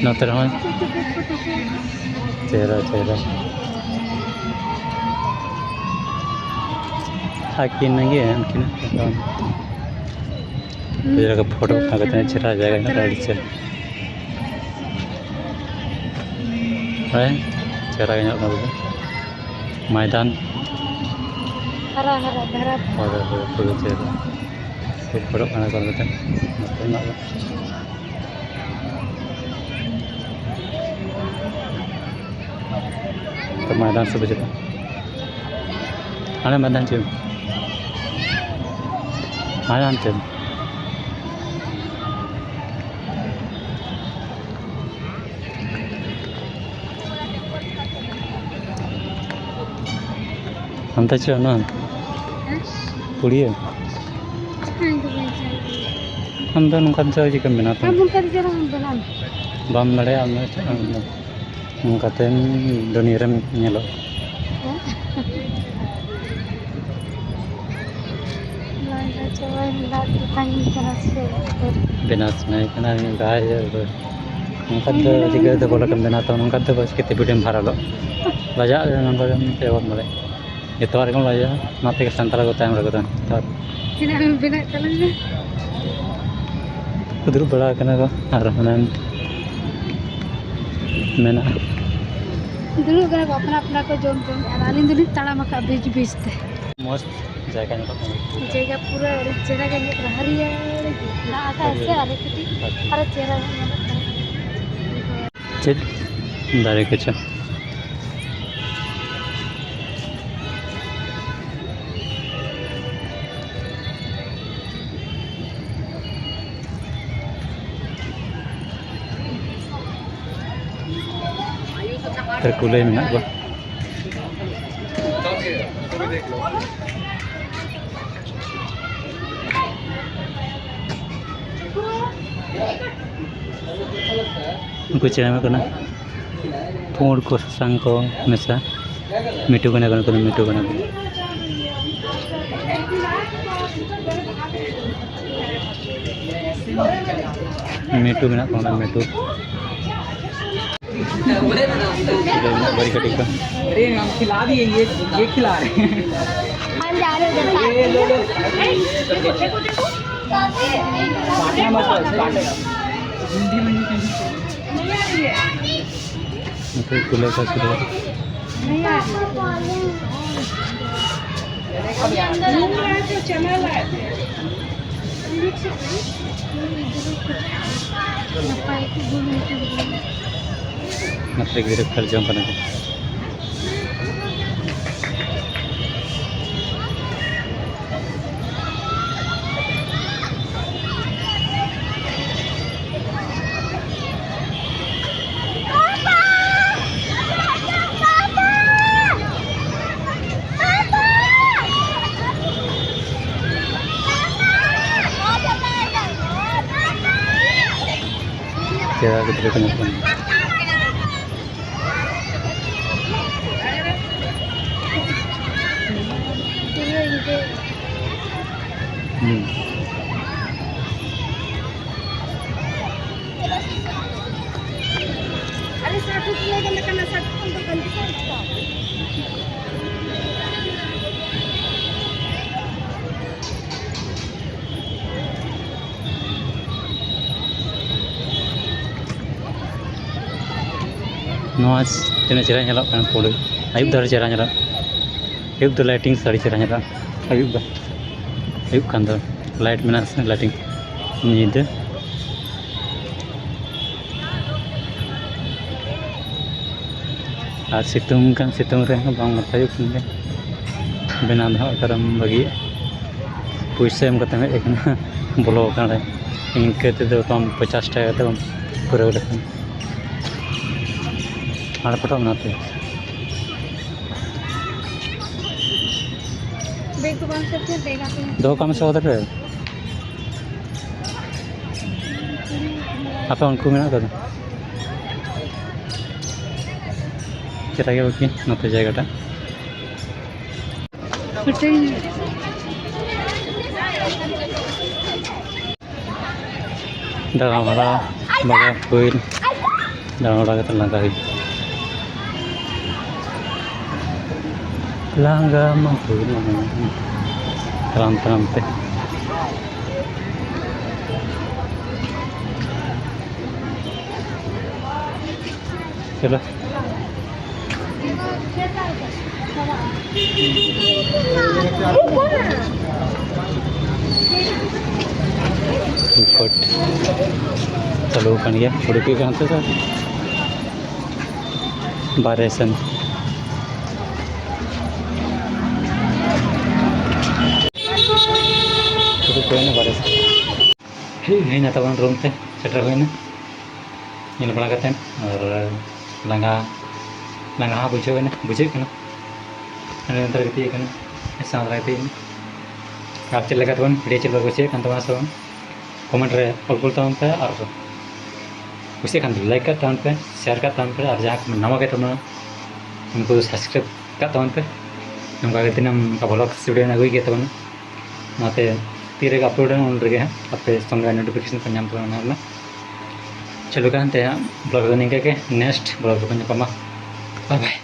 ᱱᱚᱛᱮ ᱨᱮᱦᱚᱸ ᱪᱮᱦᱨᱟ ᱪᱮᱦᱨᱟ᱾ ᱟᱹᱠᱤᱱ ᱜᱮ ᱩᱱᱠᱤᱱ ᱯᱷᱳᱴᱳ ᱠᱟᱛᱮ ᱪᱮᱦᱨᱟ ᱡᱟᱭᱜᱟ ᱧᱮᱞᱚᱜ ᱠᱟᱱᱟ, ᱟᱹᱰᱤ ᱪᱮᱦᱨᱟ᱾ ᱦᱳᱭ, ᱪᱮᱦᱨᱟ ᱜᱮ ᱧᱮᱞᱚᱜ ᱠᱟᱱᱟ ᱵᱚᱞᱮ᱾ ᱢᱚᱭᱫᱟᱱ᱾ ᱦᱟᱨᱟ ᱦᱟᱨᱟ ᱫᱷᱟᱨᱟ᱾ ᱦᱳᱭ, ᱦᱳᱭ, ᱦᱳᱭ, ᱯᱩᱨᱟᱹ ᱪᱮᱦᱨᱟ᱾ ᱠᱷᱩᱵ ᱯᱷᱳᱴᱳᱜ ᱠᱟᱱᱟ ᱠᱚ ᱱᱚᱛᱮ᱾ ᱱᱚᱛᱮ ᱢᱮᱱᱟᱜ ᱠᱚᱣᱟ᱾ ᱛᱚ ᱢᱚᱭᱫᱟᱱ ᱥᱮᱫ ᱵᱩᱡᱷᱟᱹᱜᱼᱟ᱾ ᱦᱟᱱᱮ ᱢᱚᱭᱫᱟᱱ ᱪᱮᱫ? ᱦᱟᱱᱮ ᱦᱟᱱᱛᱮ᱾ ᱦᱟᱱᱛᱮ ᱪᱚ ᱚᱱᱟ ᱯᱩᱲᱤᱭᱟᱹ᱾ ᱟᱢ ᱫᱚ ᱱᱚᱝᱠᱟᱱ ᱪᱮᱦᱨᱟ ᱪᱤᱠᱟᱹᱢ ᱵᱮᱱᱟᱣ ᱛᱟᱢᱟ? ᱵᱟᱢ ᱫᱟᱲᱮᱭᱟᱜᱼᱟ ᱟᱢ ᱫᱚ ᱪᱮᱫ ᱦᱚᱸ ᱵᱟᱢ ᱵᱮᱱᱟᱣ᱾ ᱱᱚᱝᱠᱟᱛᱮᱢ ᱫᱩᱱᱤᱭᱟᱹ ᱨᱮᱢ ᱧᱮᱞᱚᱜᱼᱟ᱾ ᱵᱮᱱᱟᱣ ᱥᱟᱱᱟᱭᱮ ᱠᱟᱱᱟ ᱱᱚᱝᱠᱟ ᱫᱚ ᱪᱤᱠᱟᱹᱛᱮ ᱵᱚᱞᱮ ᱠᱚᱢ ᱵᱮᱱᱟᱣ ᱛᱟᱢᱟ? ᱱᱚᱝᱠᱟ ᱫᱚ ᱵᱟᱥ ᱠᱟᱛᱮ ᱵᱷᱤᱰᱤᱭᱳᱢ ᱵᱷᱟᱭᱨᱟᱞᱚᱜ᱾ ᱞᱟᱡᱟᱜ ᱨᱮ ᱱᱚᱝᱠᱟ ᱫᱚ ᱪᱮᱫ ᱦᱚᱸ ᱵᱟᱢ ᱵᱟᱲᱟᱭᱟ᱾ ᱡᱚᱛᱚᱣᱟᱜ ᱨᱮᱜᱮᱢ ᱞᱟᱡᱟᱜᱼᱟ, ᱚᱱᱟ ᱛᱮᱜᱮ ᱥᱟᱱᱛᱟᱲ ᱠᱚ ᱛᱟᱭᱚᱢ ᱨᱮᱠᱚ ᱛᱟᱦᱮᱱᱟ᱾ ᱡᱚᱛᱚᱣᱟᱜ ᱨᱮ᱾ ᱛᱤᱱᱟᱹᱜ ᱮᱢ ᱵᱮᱱᱟᱣᱮᱫ ᱛᱟᱞᱟᱝᱟ? ᱠᱚ ᱫᱩᱲᱩᱵ ᱵᱟᱲᱟ ᱟᱠᱟᱱᱟ ᱠᱚ ᱟᱨ ᱦᱟᱱᱮᱢ ᱢᱮᱱᱟᱜᱼᱟ᱾ ᱫᱩᱲᱩᱵ ᱠᱟᱱᱟ ᱠᱚ ᱟᱯᱱᱟ ᱟᱯᱱᱟ ᱠᱚ ᱡᱚᱢ ᱡᱚᱢ, ᱟᱨ ᱟᱹᱞᱤᱧ ᱫᱚᱞᱤᱧ ᱛᱟᱲᱟᱢ ᱟᱠᱟᱫ ᱵᱤᱪ ᱵᱤᱪ ᱛᱮ᱾ ᱢᱚᱡᱽ ᱡᱟᱭᱜᱟ ᱧᱮᱞᱚᱜ ᱠᱟᱱᱟ᱾ ᱡᱟᱭᱜᱟ ᱯᱩᱨᱟᱹ ᱟᱹᱰᱤ ᱪᱮᱦᱨᱟ ᱜᱮ ᱧᱮᱞᱚᱜ ᱠᱟᱱᱟ, ᱦᱟᱹᱨᱭᱟᱹᱲ ᱜᱮ ᱫᱟᱜ ᱟᱠᱟᱫ ᱥᱮ, ᱟᱨ ᱠᱟᱹᱴᱤᱡ ᱟᱨᱚ ᱪᱮᱦᱨᱟ ᱧᱚᱜ ᱧᱮᱞᱚᱜ ᱠᱟᱱᱟ᱾ ᱪᱮᱫ ᱫᱟᱨᱮ ᱠᱚᱪᱚ? ᱛᱮ ᱠᱩᱞᱟᱹᱭ ᱢᱮᱱᱟᱜ ᱠᱚᱣᱟ᱾ ᱩᱱᱠᱩ ᱪᱮᱬᱮ ᱠᱟᱱᱟ, ᱯᱩᱸᱰ ᱠᱚ ᱥᱟᱥᱟᱝ ᱠᱚ ᱢᱮᱥᱟ᱾ ᱢᱤᱴᱩ ᱠᱟᱱᱟ ᱠᱚ, ᱱᱩᱠᱩ ᱫᱚ ᱢᱤᱴᱩ ᱠᱟᱱᱟ ᱠᱚ᱾ ᱢᱤᱴᱩ ᱢᱮᱱᱟᱜ ᱠᱚᱣᱟ, ᱢᱤᱴᱩ᱾ ᱵᱟᱹᱨᱤ ᱠᱟᱹᱴᱤᱡ ᱠᱚ᱾ अरे, हम खिला दिए, ये, ये खिला रहे हैं। हम जा रहे हैं उधर। ये लो, लो। काटना मत, काटेगा। भिंडी, भिंडी, भिंडी। ᱱᱚᱛᱮ ᱠᱩᱞᱟᱹᱭ ᱠᱚ ᱥᱩᱨᱩ᱾ ᱱᱚᱛᱮ ᱜᱤᱫᱽᱨᱟᱹ ᱠᱷᱮᱞ ᱡᱚᱝ ᱠᱟᱱᱟ ᱠᱚ᱾ ᱡᱟᱭᱜᱟ ᱜᱤᱫᱽᱨᱟᱹ ᱠᱚ ᱧᱮᱞᱚᱜ ᱠᱟᱱᱟ᱾ ᱦᱩᱸ᱾ अरे साठ रुपये का लेकिन साठ रुपये तो गंदी साड़ी था। ᱱᱚᱣᱟ ᱛᱤᱱᱟᱹᱜ ᱪᱮᱦᱨᱟ ᱧᱮᱞᱚᱜ ᱠᱟᱱᱟ ᱯᱩᱸᱰ᱾ ᱟᱹᱭᱩᱵ ᱫᱚ ᱟᱹᱰᱤ ᱪᱮᱦᱨᱟ ᱧᱮᱞᱚᱜ, ᱟᱹᱭᱩᱵ ᱫᱚ lighting ᱟᱹᱰᱤ ᱪᱮᱦᱨᱟ ᱧᱮᱞᱚᱜᱼᱟ᱾ ᱟᱹᱭᱩᱵ ᱫᱚ, ᱟᱹᱭᱩᱵ ᱠᱷᱟᱱ ᱫᱚ light ᱢᱮᱱᱟᱜᱼᱟ ᱥᱮ, lighting ᱧᱤᱫᱟᱹ᱾ ᱟᱨ ᱥᱤᱛᱩᱝ ᱠᱟᱱ ᱥᱤᱛᱩᱝ ᱨᱮᱦᱚᱸ ᱵᱟᱝ ᱱᱟᱯᱟᱭᱚᱜ ᱠᱟᱱ ᱜᱮᱭᱟ᱾ ᱵᱮᱱᱟᱣ ᱫᱚ ᱦᱟᱸᱜ ᱚᱠᱟᱨᱮᱢ ᱵᱟᱹᱜᱤᱭᱟ? ᱯᱩᱭᱥᱟᱹ ᱮᱢ ᱠᱟᱛᱮᱢ ᱦᱮᱡ ᱟᱠᱟᱱᱟ, ᱵᱚᱞᱚ ᱟᱠᱟᱱ ᱨᱮ᱾ ᱤᱱᱠᱟᱹ ᱛᱮᱫᱚ ᱵᱟᱢ, ᱯᱚᱧᱪᱟᱥ ᱴᱟᱠᱟ ᱠᱟᱛᱮ ᱵᱟᱢ ᱯᱩᱨᱟᱹᱣ ᱞᱮᱠᱷᱟᱱ᱾ ᱦᱟᱸᱰᱮ ᱯᱷᱳᱴᱳ ᱢᱮᱱᱟᱜ ᱛᱟᱭᱟ᱾ ᱵᱮᱜᱽ ᱫᱚ ᱵᱟᱝ ᱥᱮᱴ ᱠᱟᱱ, ᱵᱮᱜᱽ ᱟᱯᱮ᱾ ᱫᱚᱦᱚ ᱠᱟᱜ ᱢᱮ ᱥᱮ ᱚᱛ ᱨᱮ᱾ ᱟᱯᱮ ᱩᱱᱠᱩ ᱢᱮᱱᱟᱜ ᱠᱚᱣᱟ? ᱪᱮᱫ ᱞᱟᱹᱜᱤᱫ ᱵᱟᱹᱠᱤ ᱱᱚᱛᱮ ᱡᱟᱭᱜᱟᱴᱟᱜ? ᱫᱟᱬᱟ ᱵᱟᱲᱟ ᱵᱟᱜᱟᱣ ᱦᱩᱭ, ᱫᱟᱬᱟ ᱵᱟᱲᱟ ᱠᱟᱛᱮ ᱞᱟᱸᱜᱟ ᱦᱩᱭ, ᱞᱟᱸᱜᱟ ᱢᱟ ᱦᱩᱭ ᱞᱟᱸᱜᱟ ᱛᱟᱲᱟᱢ ᱛᱟᱲᱟᱢ ᱛᱮ᱾ ᱪᱚᱞᱚ᱾ ᱨᱮᱠᱚᱨᱰ ᱪᱟᱹᱞᱩ ᱟᱠᱟᱱ ᱜᱮᱭᱟ, ᱩᱰᱩᱠ ᱦᱩᱭᱩᱜ ᱠᱟᱱᱟ ᱱᱤᱛᱚᱜ ᱫᱚ ᱵᱟᱦᱨᱮ ᱥᱮᱱ᱾ ᱩᱰᱩᱠ ᱦᱩᱭᱱᱟ ᱵᱟᱦᱨᱮ ᱥᱮᱱ᱾ ᱦᱮᱡ ᱦᱩᱭᱱᱟ ᱛᱟᱵᱚᱱ ᱨᱩᱢ ᱛᱮ, ᱥᱮᱴᱮᱨ ᱦᱩᱭᱱᱟ᱾ ᱧᱮᱞ ᱵᱟᱲᱟ ᱠᱟᱛᱮᱫ ᱟᱨ ᱞᱟᱸᱜᱟ, ᱞᱟᱸᱜᱟ ᱦᱚᱸ ᱵᱩᱡᱷᱟᱹᱣ ᱮᱱᱟ, ᱵᱩᱡᱷᱟᱹᱜ ᱠᱟᱱᱟ᱾ ᱦᱟᱸᱰᱮ ᱱᱚᱛᱮ ᱨᱮ ᱜᱤᱛᱤᱡ ᱠᱟᱱᱟ, ᱥᱟᱶ ᱨᱮ ᱜᱤᱛᱤᱡ ᱠᱟᱱᱟ᱾ ᱟᱨ ᱪᱮᱫ ᱞᱮᱠᱟ ᱛᱟᱵᱚᱱ video ᱪᱮᱫ ᱞᱮᱠᱟ ᱠᱩᱥᱤᱭᱟᱜ ᱠᱟᱱ ᱛᱟᱵᱚᱱᱟ ᱥᱮ ᱵᱟᱝ, comment ᱨᱮ ᱚᱞ ᱠᱩᱞ ᱛᱟᱵᱚᱱ ᱯᱮ᱾ ᱟᱨ ᱠᱩᱥᱤᱭᱟᱜ ᱠᱷᱟᱱ ᱫᱚ ᱞᱟᱭᱤᱠ ᱠᱟᱜ ᱛᱟᱵᱚᱱ ᱯᱮ, ᱥᱮᱭᱟᱨ ᱠᱟᱜ ᱛᱟᱵᱚᱱ ᱯᱮ, ᱟᱨ ᱡᱟᱦᱟᱸᱭ ᱠᱚ ᱱᱟᱣᱟ ᱜᱮ ᱛᱟᱵᱚᱱᱟ ᱩᱱᱠᱩ ᱫᱚ ᱥᱟᱵᱥᱠᱨᱟᱭᱤᱵ ᱠᱟᱜ ᱛᱟᱵᱚᱱ ᱯᱮ᱾ ᱱᱚᱝᱠᱟ ᱜᱮ ᱫᱤᱱᱟᱹᱢ ᱱᱚᱝᱠᱟ ᱵᱷᱞᱚᱜ ᱥᱴᱩᱰᱤᱭᱳ ᱟᱹᱜᱩᱭ ᱜᱮ ᱛᱟᱵᱚᱱᱟ᱾ ᱚᱱᱟᱛᱮ ᱛᱤᱨᱮᱜᱮ ᱟᱯᱞᱳᱰ ᱩᱱ ᱨᱮᱜᱮ ᱦᱟᱸᱜ ᱟᱯᱮ ᱥᱚᱸᱜᱮ ᱱᱳᱴᱤᱯᱷᱤᱠᱮᱥᱚᱱ ᱯᱮ ᱧᱟᱢ ᱛᱟᱵᱚᱱᱟ ᱚᱱᱟ ᱨᱮᱱᱟᱜ᱾ ᱪᱚᱞᱚ ᱠᱟᱱ ᱛᱮ ᱦᱟᱸᱜ ᱵᱷᱞᱚᱜ ᱫᱚ ᱱᱤᱝᱠᱟᱹ ᱜᱮ, ᱱᱮᱠᱥᱴ ᱵᱷᱞᱚᱜ ᱨᱮᱵᱚᱱ ᱧᱟᱯᱟᱢᱟ᱾ ᱵᱟᱭ ᱵᱟᱭ᱾